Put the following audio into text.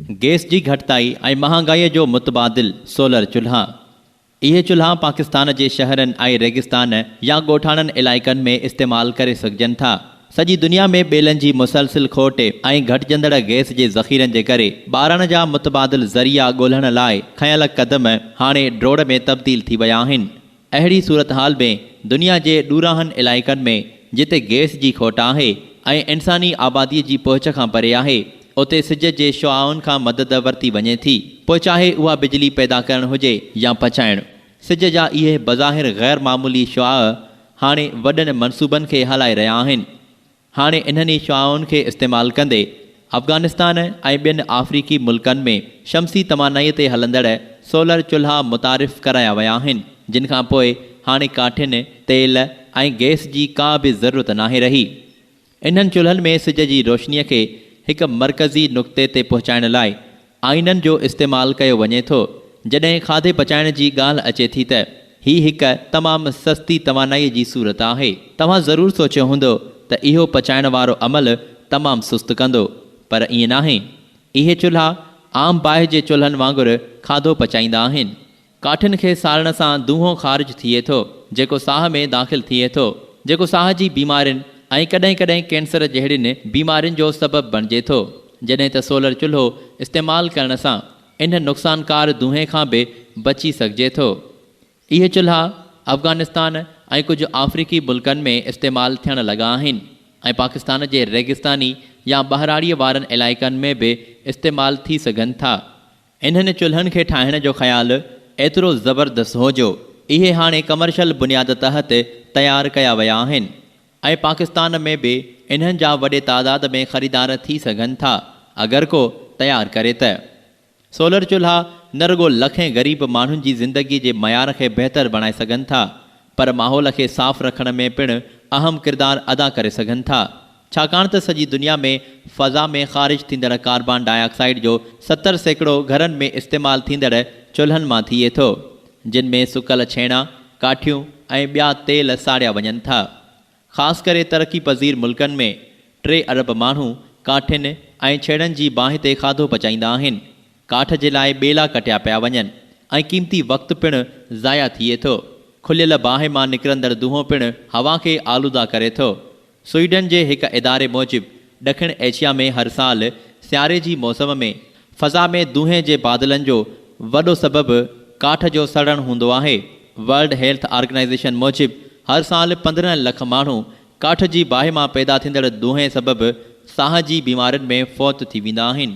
Gas جي گهٽتائي ۽ مهانگائيء جو متبادل سولر چلها. اهي چلها پاڪستان جي شهرن ۽ ريگستان يا ڳوٺاڻن علائقن ۾ استعمال ڪري سگهجن ٿا. سڄي دنيا ۾ ٻيلن جي مسلسل کوٽ ۽ گهٽجندڙ گئس جي ذخيرن جي ڪري ٻارڻ جا متبادل ذريعا ڳولڻ لاء کنيل قدم هاڻي ڊوڙ ۾ تبديل ٿي ويا آهن. اهڙي صورتحال ۾ دنيا جي ڏورانهن علائقن ۾ جتي گئس جي کوٽ آهي ۽ انساني آبادي جي پهچ کان پري آهي، اتي سج جي شعاعن کان مدد ورتي وڃي ٿي، پوء چاهي اها بجلي پيدا ڪرڻ هجي يا پچائڻ. سج جا اهي بظاهر غير معمولي شعاع هاڻي وڏن منصوبن کي هلائي رهيا آهن. هاڻي انهن ئي شعاعن کي استعمال ڪندي افغانستان ۽ ٻين آفريقي ملڪن ۾ شمسي توانائي تي هلندڙ سولر چلها متعارف ڪرايا ويا آهن، جن کان پوء هاڻي ڪاٺين، تيل ۽ گئس جي ڪا به ضرورت ناهي رهي. انهن چلهن ۾ سج جي روشنيء کي هڪ مرڪزي نقطي تي پهچائڻ لاء آئينن جو استعمال ڪيو وڃي ٿو. جڏهن کاڌي پچائڻ جي ڳالهه اچي ٿي ته هي هڪ تمام سستي توانائي جي صورت آهي. توهان ضرور سوچيو هوندو ته اهو پچائڻ وارو عمل تمام سست ڪندو، پر ائين ناهي. اهي چلها عام باهه جي چلهن وانگر کاڌو پچائيندا آهن. ڪاٺين کي ساڙڻ سان دونهون خارج ٿئي ٿو، جيڪو ساهه ۾ داخل ٿئي ٿو، جيڪو ساهه جي بيمارين ۽ ڪڏهن ڪڏهن ڪينسر جهڙين بيمارين جو سبب بڻجي ٿو. جڏهن ته سولر چلهو استعمال ڪرڻ سان ان نقصانڪار دونهين کان به بچي سگهجي ٿو. اهي چلها افغانستان ۽ ڪجهه آفريقي ملڪن ۾ استعمال ٿيڻ لڳا آهن ۽ پاڪستان جي ريگستاني يا ٻهراڙيء وارن علائقن ۾ به استعمال ٿي سگهن ٿا. انهن چلهن کي ٺاهڻ جو خيال ايترو زبردست هو جو اهي هاڻي ڪمرشل بنياد تحت تيار ڪيا ويا آهن ۽ پاڪستان ۾ به انهن جا وڏي تعداد ۾ خريدار ٿي سگهن ٿا اگر ڪو تيار ڪري ته. سولر چلها نه رڳو لکين غريب ماڻهن جي زندگي جي معيار کي بهتر بڻائي سگهن ٿا پر ماحول کي صاف رکڻ ۾ پڻ اهم ڪردار ادا ڪري سگهن ٿا ڇاڪاڻ ته سڄي دنيا ۾ فضا ۾ خارج ٿيندڙ ڪاربان ڊاء آڪسائيڊ جو 70% گهرن ۾ استعمال ٿيندڙ چلهن مان ٿئي ٿو، جن ۾ سڪل ڇيڻا، ڪاٺيون ۽ ٻيا تيل ساڙيا وڃن ٿا. خاص ڪري ترقي پذير ملڪن ۾ 3 ارب ماڻهو ڪاٺين ۽ ڇيڻن جي باهه تي کاڌو پچائيندا آهن. ڪاٺ جي لاء ٻيلا ڪٽيا پيا وڃن ۽ قيمتي وقت پڻ ضايع ٿئي ٿو. کليل باهه مان نڪرندڙ دونهون پڻ هوا کي آلوده ڪري ٿو. سوئيڊن جي هڪ اداري موجب ڏکڻ ايشيا ۾ هر سال سياري جي موسم ۾ فضا ۾ دونهين جي بادلن جو وڏو سبب ڪاٺ جو سڙڻ هوندو آهي. ورلڊ هيلٿ آرگنائيزيشن موجب هر سال 15 لک ماڻهو ڪاٺ جي باهه مان پيدا ٿيندڙ دونهين سبب ساهه جي بيمارين ۾ فوت ٿي ويندا آهن.